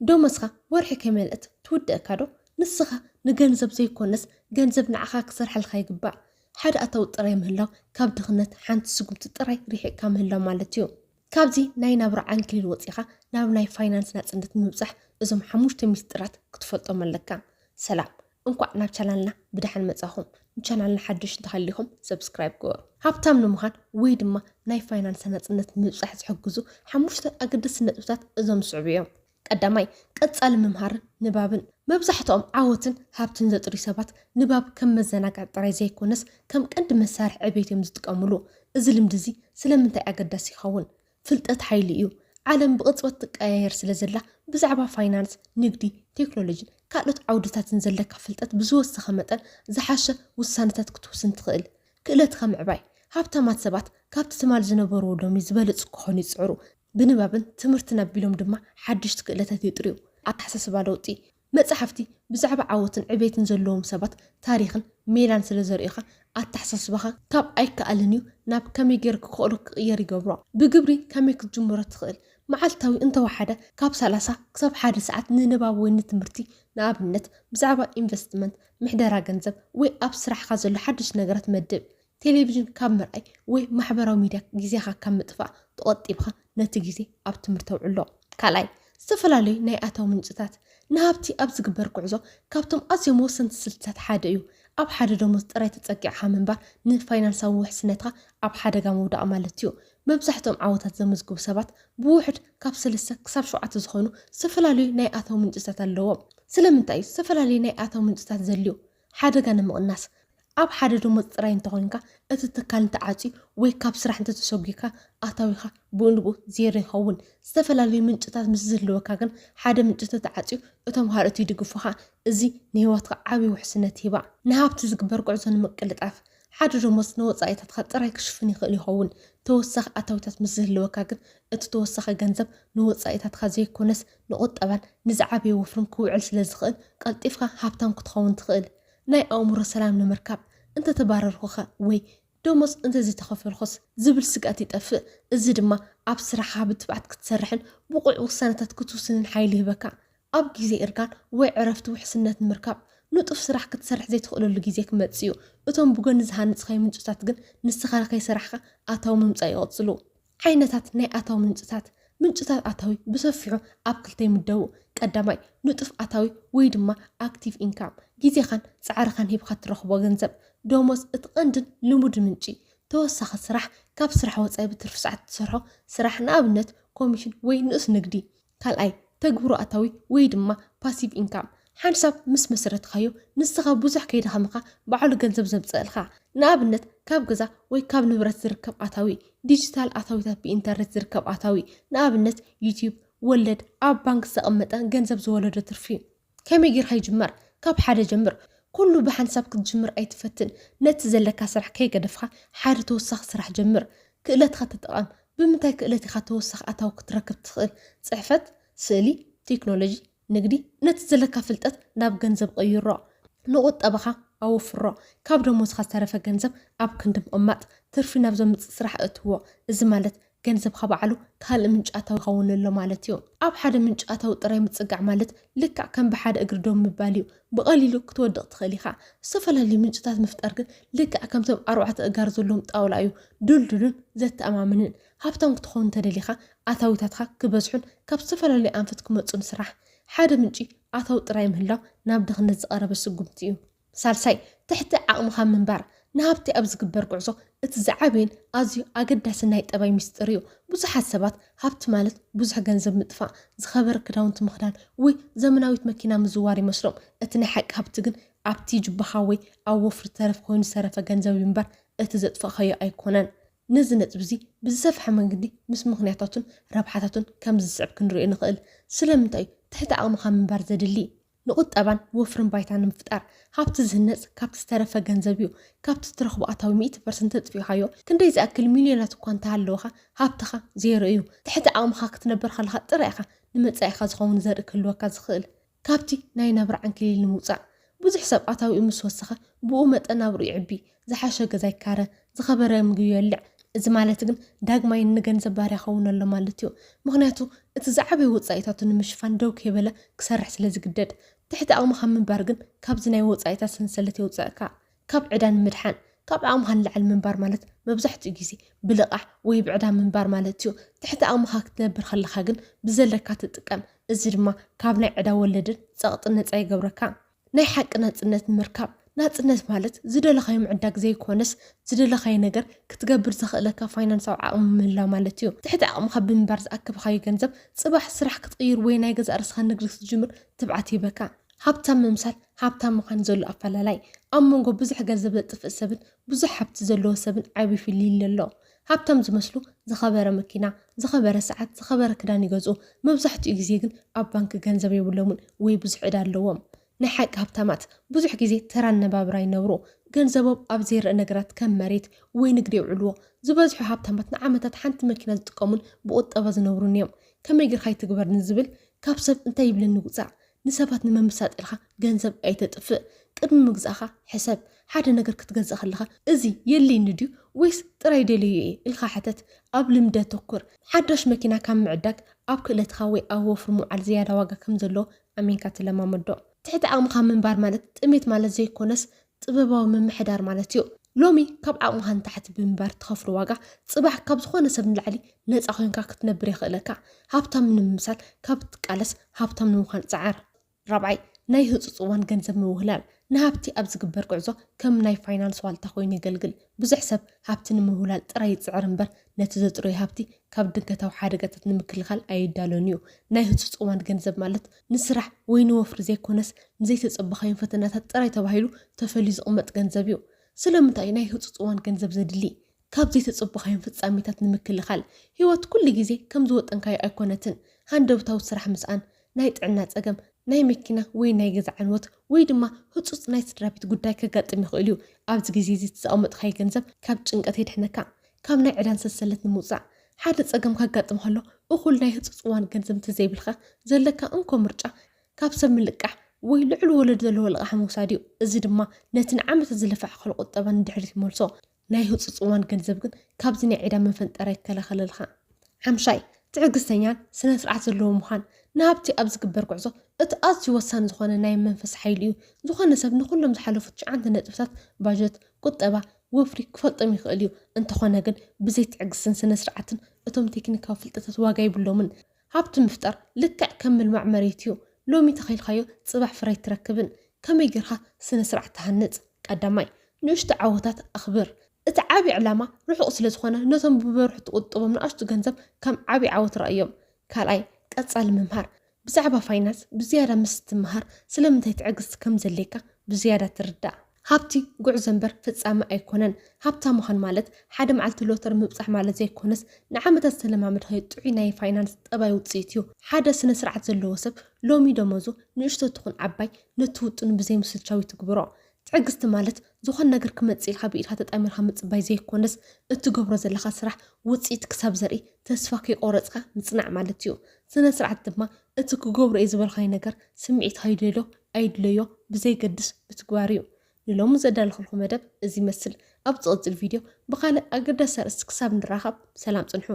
ደሞዝካ ወርሒ ከይመልአት ትውድእካ ዶ? ንስኻ ንገንዘብ ዘይኮነስ ገንዘብ ንዓኻ ክሰርሐልካ ይግባእ። ሓደ ኣታዊ ጥራይ ምህላው ካብ ድኽነት ሓንቲ ስጉምቲ ጥራይ ርሒቕካ ምህላው ማለት እዩ። ካብዚ ናይ ናብራ ዓንክሊል ወፂኻ ናብ ናይ ፋይናንስ ናፅነት ንምብፃሕ እዞም ሓሙሽተ ሚስጥራት ክትፈልጦም ኣለካ። ሰላም፣ እንኳዕ ናብ ቻናልና ብደሓን መጻኹም። ንቻናልና ሓድሽ እንተሃሊኹም ሰብስክራይብ ግበሩ። ሃብታም ንምዃን ወይ ድማ ናይ ፋይናንስ ናፅነት ንምብፃሕ ዝሕግዙ ሓሙሽተ ኣገደስቲ ነጥብታት እዞም ዝስዕቡ እዮም። ቀዳማይ፣ ቀጻሊ ምምሃርን ንባብን። መብዛሕትኦም ዓወትን ሃብትን ዘጥርዩ ሰባት ንባብ ከም መዘናግዒ ጥራይ ዘይኮነስ ከም ቀንዲ መሳርሒ ዕቤት እዮም ዝጥቀምሉ። እዚ ልምዲ እዚ ስለምንታይ ኣገዳሲ ይኸውን? ፍልጠት ሓይሊ እዩ። ዓለም ብቕጽበት ትቀያየር ስለ ዘላ፣ ብዛዕባ ፋይናንስ፣ ንግዲ፣ ቴክኖሎጂን ካልኦት ዓውድታትን ዘለካ ፍልጠት ብዝወሰኸ መጠን ዝሓሸ ውሳነታት ክትውስን ትኽእል። ክእለትካ ምዕባይ። ሃብታማት ሰባት ካብቲ ትማል ዝነበርዎ ሎሚ ዝበለጹ ክኾኑ ይጽዕሩ። ብንባብን ትምህርትን ኣቢሎም ድማ ሓደሽቲ ክእለታት ይጥርዩ። ኣተሓሳስባ ለውጢ። መጻሕፍቲ ብዛዕባ ዓወትን ዕቤትን ዘለዎም ሰባት ታሪኽን ሜላን ስለ ዘርእዩኻ፣ ኣተሓሳስባኻ ካብ ኣይከኣልን እዩ ናብ ከመይ ገይረ ክኽእሎ ክቕየር ይገብሮ። ብግብሪ ከመይ ክትጅምሮ ትኽእል? መዓልታዊ እንተወሓደ ካብ ሰላሳ ክሳብ ሓደ ሰዓት ንንባብ ወይ ንትምህርቲ፣ ንኣብነት ብዛዕባ ኢንቨስትመንት፣ ምሕደራ ገንዘብ ወይ ኣብ ስራሕኻ ዘሎ ሓድሽ ነገራት መድብ። ቴሌቪዥን ካብ ምርኣይ ወይ ማሕበራዊ ሚድያ ግዜኻ ካብ ምጥፋእ ተቖጢብካ ነቲ ግዜ ኣብ ትምህርቲ ኣውዕሎ። ካልኣይ፣ ዝተፈላለዩ ናይ ኣታዊ ምንጭታት። ንሃብቲ ኣብ ዝግበር ጉዕዞ ካብቶም ኣዝዮም ወሰንቲ ስልትታት ሓደ እዩ። ኣብ ሓደ ደሞዝ ጥራይ ተጸጊዕካ ምንባር ንፋይናንሳዊ ውሕስነትካ ኣብ ሓደጋ ምውዳቕ ማለት እዩ። መብዛሕትኦም ዓወታት ዘመዝግቡ ሰባት ብውሕድ ካብ ሰለስተ ክሳብ ሸውዓተ ዝኾኑ ዝተፈላለዩ ናይ ኣታዊ ምንጭታት ኣለዎም። ስለምንታይ እዩ ዝተፈላለዩ ናይ ኣታዊ ምንጭታት ዘድልዩ? ሓደጋ ንምቕናስ። ኣብ ሓደ ደሞዝ ጥራይ እንተኾይንካ፣ እቲ ትካል እንተዓጽዩ ወይ ካብ ስራሕ እንተተሰጒካ፣ ኣታዊኻ ብኡ ንብኡ ዜሮ ይኸውን። ዝተፈላለዩ ምንጭታት ምስ ዝህልወካ ግን፣ ሓደ ምንጪ እንተተዓጽዩ፣ እቶም ካልኦት ይድግፉኻ። እዚ ንህይወትካ ዓቢ ውሕስነት ይህባ። ንሃብቲ ዝግበር ጉዕዞ ንምቅልጣፍ፣ ሓደ ደሞዝ ንወጻኢታትካ ጥራይ ክሽፍን ይኽእል ይኸውን። ተወሳኺ ኣታዊታት ምስ ዝህልወካ ግን፣ እቲ ተወሳኺ ገንዘብ ንወጻኢታትካ ዘይኮነስ ንቁጠባን ንዝዓበየ ወፍርን ክውዕል ስለ ዝኽእል፣ ቀልጢፍካ ሃብታም ክትኸውን ትኽእል። ናይ ኣእምሮ ሰላም ንምርካብ፣ እንተተባረርኩኸ ወይ ደሞዝ እንተዘይተኸፈልኩስ ዝብል ስግኣት ይጠፍእ። እዚ ድማ ኣብ ስራሕኻ ብትብዓት ክትሰርሕን ብቑዕ ውሳነታት ክትውስንን ሓይሊ ይህበካ። ኣብ ግዜ እርጋን ወይ ዕረፍቲ ውሕስነት ንምርካብ፣ ንጡፍ ስራሕ ክትሰርሕ ዘይትኽእለሉ ግዜ ክመጽእ እዩ። እቶም ብጎኒ ዝሃንጽኻዮ ምንጭታት ግን ንስኻ ከይሰራሕካ ኣታዊ ምምጻእ ይቕጽሉ። ዓይነታት ናይ ኣታዊ ምንጭታት። ምንጭታት ኣታዊ ብሰፊሑ ኣብ ክልተ ይምደቡ። ቀዳማይ፣ ንጡፍ ኣታዊ ወይ ድማ ኣክቲቭ ኢንካም፣ ግዜኻን ጻዕርኻን ሂብካ ትረኽቦ ገንዘብ። ደሞዝ እቲ ቀንድን ልሙድ ምንጪ። ተወሳኺ ስራሕ፣ ካብ ስራሕ ወጻኢ ብትርፊ ሰዓት ትሰርሖ ስራሕ፣ ንኣብነት ኮሚሽን ወይ ንኡስ ንግዲ። ካልኣይ፣ ተግብሮ ኣታዊ ወይ ድማ ፓሲቭ ኢንካም። ሓንሳብ ምስ መስረትካዮ፣ ንስኻ ብዙሕ ከይደኸምካ ባዕሉ ገንዘብ ዘምጽእልካ። ንኣብነት፣ ካብ ገዛ ወይ ካብ ንብረት ዝርከብ ኣታዊ፣ ዲጂታል ኣታዊታት ብኢንተርኔት ዝርከብ ኣታዊ፣ ንኣብነት ዩትዩብ፣ ወለድ፣ ኣብ ባንክ ዝተቐመጠ ገንዘብ ዝወለዶ ትርፊ። ከመይ ጌርካ ይጅመር? ካብ ሓደ ጀምር። ኩሉ ብሓንሳብ ክትጅምር ኣይትፈትን። ነቲ ዘለካ ስራሕ ከይገደፍካ ሓደ ተወሳኺ ስራሕ ጀምር። ክእለትካ ተጠቐም። ብምንታይ ክእለት ኢኻ ተወሳኺ ኣታዊ ክትረክብ ትኽእል? ጽሕፈት፣ ስእሊ፣ ቴክኖሎጂ፣ ንግዲ። ነቲ ዘለካ ፍልጠት ናብ ገንዘብ ቀይሮ። ንቁጠባኻ ኣወፍሮ። ካብ ደሞዝካ ዝተረፈ ገንዘብ ኣብ ክንዲ ምቕማጥ፣ ትርፊ ናብ ዘምጽእ ስራሕ እእትዎ። እዚ ማለት ገንዘብካ ባዕሉ ካልእ ምንጪ ኣታዊ ይኸውን ኣሎ ማለት እዩ። ኣብ ሓደ ምንጪ ኣታዊ ጥራይ ምጽጋዕ ማለት ልክዕ ከም ብሓደ እግሪ ደው ምባል እዩ። ብቐሊሉ ክትወድቕ ትኽእል ኢኻ። ዝተፈላለዩ ምንጭታት ምፍጣር ግን ልክዕ ከምቶም ኣርባዕተ ኣእጋር ዘለዎም ጣውላ እዩ። ድልዱልን ዘተኣማምንን። ሃብታም ክትኸውን እንተደሊኻ፣ ኣታዊታትካ ክበዝሑን ካብ ዝተፈላለዩ ኣንፈት ክመጹን ስራሕ። ሓደ ምንጪ ኣታዊ ጥራይ ምህላው ናብ ድኽነት ዝቐረበ ስጉምቲ እዩ። ሳልሳይ፣ ትሕቲ ዓቕምኻ ምንባር። ንሃብቲ ኣብ ዝግበር ጉዕዞ እቲ ዝዓበየን ኣዝዩ ኣገዳስን ናይ ጠባይ ሚስጥር እዩ። ብዙሓት ሰባት ሃብቲ ማለት ብዙሕ ገንዘብ ምጥፋእ፣ ዝኸበረ ክዳውንቲ ምኽዳን ወይ ዘመናዊት መኪና ምዝዋር ይመስሎም። እቲ ናይ ሓቂ ሃብቲ ግን ኣብቲ ጁባኻ ወይ ኣብ ወፍሪ ተረፍ ኮይኑ ዝተረፈ ገንዘብ እዩ እምበር፣ እቲ ዘጥፋእካዮ ኣይኮነን። ነዚ ነጥቢ እዚ ብዝሰፍሐ መንገዲ ምስ ምኽንያታቱን ረብሓታቱን ከምዚ ዝስዕብ ክንርእዮ ንኽእል። ስለምንታይ እዩ ትሕቲ ዓቕምኻ ምንባር ዘድሊ? ንቁጠባን ወፍርን ባይታ ንምፍጣር። ሃብቲ ዝህነጽ ካብቲ ዝተረፈ ገንዘብ እዩ። ካብቲ ትረኽቦ ኣታዊ ሚእቲ ፐርሰንት ተጥፊእካዮ፣ ክንደይ ዝኣክል ሚልዮናት እኳ እንተሃለወኻ፣ ሃብትኻ ዜሮ እዩ። ትሕቲ ዓቕምኻ ክትነብር ከለኻ ጥራይ ኢኻ ንመጻኢኻ ዝኸውን ዘርኢ ክህልወካ ዝኽእል። ካብቲ ናይ ናብራ ዕንክሊል ንምውጻእ። ብዙሕ ሰብ ኣታዊኡ ምስ ወሰኸ፣ ብኡ መጠን ናብርኡ ይዕቢ። ዝሓሸ ገዛ ይካረ፣ ዝኸበረ ምግቢ ይበልዕ፣ እዚ ማለት ግን ዳግማይ ንገንዘብ ባርያ ክኸውን ኣሎ ማለት እዩ። ምኽንያቱ እቲ ዝዓበየ ወጻኢታቱ ንምሽፋን ደው ከይበለ ክሰርሕ ስለ ዝግደድ። ትሕቲ ዓቕምኻ ምንባር ግን ካብዚ ናይ ወጻኢታት ሰንሰለት የውጽኣካ። ካብ ዕዳ ንምድሓን፣ ካብ ዓቕምኻ ንላዕሊ ምንባር ማለት መብዛሕትኡ ግዜ ብልቓሕ ወይ ብዕዳ ምንባር ማለት እዩ። ትሕቲ ዓቕምኻ ክትነብር ከለኻ ግን ብዘለካ ትጥቀም። እዚ ድማ ካብ ናይ ዕዳ ወለድን ጸቕጥን ነጻ ይገብረካ። ናይ ሓቂ ናጽነት ንምርካብ። ናጽነት ማለት ዝደለኻዮ ምዕዳግ ዘይኮነስ፣ ዝደለኻዮ ነገር ክትገብር ዘኽእለካ ፋይናንሳዊ ዓቕሚ ምህላው ማለት እዩ። ትሕቲ ዓቕምኻ ብምንባር ዝኣከብካዮ ገንዘብ ጽባሕ ስራሕ ክትቕይር ወይ ናይ ገዛእ ርእስኻ ንግዲ ክትጅምር ትብዓት ይህበካ። ሃብታም ምምሳል ሃብታም ምዃን ዘሎ ኣፈላላይ። ኣብ መንጎ ብዙሕ ገንዘብ ዘጥፍእ ሰብን ብዙሕ ሃብቲ ዘለዎ ሰብን ዓቢ ፍልልይ ኣሎ። ሃብታም ዝመስሉ ዝኸበረ መኪና፣ ዝኸበረ ሰዓት፣ ዝኸበረ ክዳን ይገዝኡ። መብዛሕትኡ ግዜ ግን ኣብ ባንክ ገንዘብ የብሎምን ወይ ብዙሕ ዕዳ ኣለዎም። ናይ ሓቂ ሃብታማት ብዙሕ ግዜ ተራ ኣነባብራ ይነብሩ። ገንዘቦም ኣብ ዘይረአ ነገራት ከም መሬት ወይ ንግዲ የውዕልዎ። ዝበዝሑ ሃብታማት ንዓመታት ሓንቲ መኪና ዝጥቀሙን ብቁጠባ ዝነብሩን እዮም። ከመይ ጌርካ ይትግበር ንዝብል ካብ ሰብ እንታይ ይብለኒ ውፃእ። ንሰባት ንምምሳጥ ኢልካ ገንዘብ ኣይተጥፍእ። ቅድሚ ምግዛእኻ ሕሰብ። ሓደ ነገር ክትገዝእ ከለኻ እዚ የድልየኒ ድዩ ወይስ ጥራይ ደልዮ እየ ኢልካ ሕተት። ኣብ ልምዲ ኣተኩር። ሓዳሽ መኪና ካብ ምዕዳግ ኣብ ክእለትካ ወይ ኣብ ወፍሪ ምውዓል ዝያዳ ዋጋ ከም ዘለዎ ኣሚንካ ተለማመዶ። ትሕቲ ዓቕምኻ ምንባር ማለት ጥሜት ማለት ዘይኮነስ ጥበባዊ ምምሕዳር ማለት እዩ። ሎሚ ካብ ዓቕምኻ ንታሕቲ ብምንባር ትኸፍሎ ዋጋ ጽባሕ ካብ ዝኾነ ሰብ ንላዕሊ ነጻ ኮይንካ ክትነብር የኽእለካ። ሃብታም ንምምሳል ካብ ትቃለስ ሃብታም ንምዃን ጸዓር። ራብዓይ፣ ናይ ህጹጽ እዋን ገንዘብ ምውህላል። ንሃብቲ ኣብ ዝግበር ጉዕዞ ከም ናይ ፋይናንስ ዋልታ ኮይኑ የገልግል። ብዙሕ ሰብ ሃብቲ ንምውህላል ጥራይ ይጽዕር እምበር ነቲ ዘጥረዮ ሃብቲ ካብ ድንገታዊ ሓደጋታት ንምክልኻል ኣይዳሎን እዩ። ናይ ህጹጽ እዋን ገንዘብ ማለት ንስራሕ ወይ ንወፍሪ ዘይኮነስ ንዘይተጸበኻዮም ፈተናታት ጥራይ ተባሂሉ ተፈልዩ ዝቕመጥ ገንዘብ እዩ። ስለምንታይ ናይ ህጹጽ እዋን ገንዘብ ዘድሊ? ካብ ዘይተጸበኻዮም ፍጻሜታት ንምክልኻል። ህይወት ኩሉ ግዜ ከም ዝወጠንካዮ ኣይኮነትን። ሃንደበታዊ ስራሕ ምስኣን፣ ናይ ጥዕና ጸገም፣ ናይ መኪና ወይ ናይ ገዛ ዕንወት ወይ ድማ ህጹጽ ናይ ስድራ ቤት ጉዳይ ከጋጥም ይኽእል እዩ። ኣብዚ ግዜ እዚ እቲ ዘቐመጥካዮ ገንዘብ ካብ ጭንቀት የድሕነካ። ካብ ናይ ዕዳን ሰሰለት ንምውጻእ። ሓደ ጸገም ከጋጥም ከሎ እኹል ናይ ህጹጽ እዋን ገንዘብ እንተዘይብልካ ዘለካ እንኮ ምርጫ ካብ ሰብ ምልቃሕ ወይ ልዑል ወለድ ዘለዎ ልቓሕ ምውሳድ እዩ። እዚ ድማ ነቲ ንዓመታት ዝለፋዕካሉ ቁጠባ ንድሕሪት ይመልሶ። ናይ ህጹጽ እዋን ገንዘብ ግን ካብዚ ናይ ዕዳ መፈንጠራ ይከላኸለልካ። ሓምሻይ፣ ትዕግስተኛን ስነ ስርዓት ዘለዎ ምዃን። ንሃብቲ ኣብ ዝግበር ጉዕዞ እቲ ኣዝዩ ወሳኒ ዝኾነ ናይ መንፈስ ሓይሊ እዩ። ዝኾነ ሰብ ንኹሎም ዝሓለፉ ትሽዓተ ነጥብታት ባጀት፣ ቁጠባ፣ ወፍሪ ክፈልጦም ይኽእል እዩ። እንተኾነ ግን ብዘይ ትዕግስትን ስነ ስርዓትን እቶም ቴክኒካዊ ፍልጠታት ዋጋ የብሎምን። ሃብቲ ምፍጣር ልክዕ ከም ምልማዕ መሬት እዩ። ሎሚ ተኺልካዮ ጽባሕ ፍረ ኣይትረክብን። ከመይ ጌርካ ስነ ስርዓት ትሃንጽ? ቀዳማይ፣ ንእሽቶ ዓወታት ኣኽብር። እቲ ዓቢ ዕላማ ርሑቕ ስለ ዝኾነ ነቶም ብበርሑ ትቑጥቦም ንኣሽቱ ገንዘብ ከም ዓቢ ዓወት ረኣዮም። ካልኣይ፣ ቀጻሊ ምምሃር። ብዛዕባ ፋይናንስ ብዝያዳ ምስ ትምሃር ስለምንታይ ትዕግስቲ ከም ዘድልየካ ብዝያዳ ትርዳእ። ሃብቲ ጉዕዞ እምበር ፍጻመ ኣይኮነን። ሃብታም ምዃን ማለት ሓደ መዓልቲ ሎተሪ ምብጻሕ ማለት ዘይኮነስ ንዓመታት ዝተለማመድካዮ ጥዑይ ናይ ፋይናንስ ጠባይ ውጽኢት እዩ። ሓደ ስነ ስርዓት ዘለዎ ሰብ ሎሚ ደሞዙ ንእሽቶ ትኹን ዓባይ ነቲ ውጥኑ ብዘይ ምስልቻው ይትግብሮ። ትዕግስቲ ማለት ዝኾነ ነገር ክመጽእ ኢልካ ብኢድካ ተጣሚርካ ምጽባይ ዘይኮነስ እትገብሮ ዘለኻ ስራሕ ውጽኢት ክሳብ ዘርኢ ተስፋ ከይቆረጽካ ምጽናዕ ማለት እዩ። ስነ ስርዓት ድማ እቲ ክገብሮ እየ ዝበልካዮ ነገር ስምዒትካ ይደልዮ ኣይድለዮ ብዘይገድስ ምትግባር እዩ። ንሎሚ ዘዳለኹልኩም መደብ እዚ ይመስል። ኣብ ዝቕጽል ቪድዮ ብኻልእ ኣገዳሲ ኣርእስቲ ክሳብ ንራኸብ ሰላም ጽንሑ።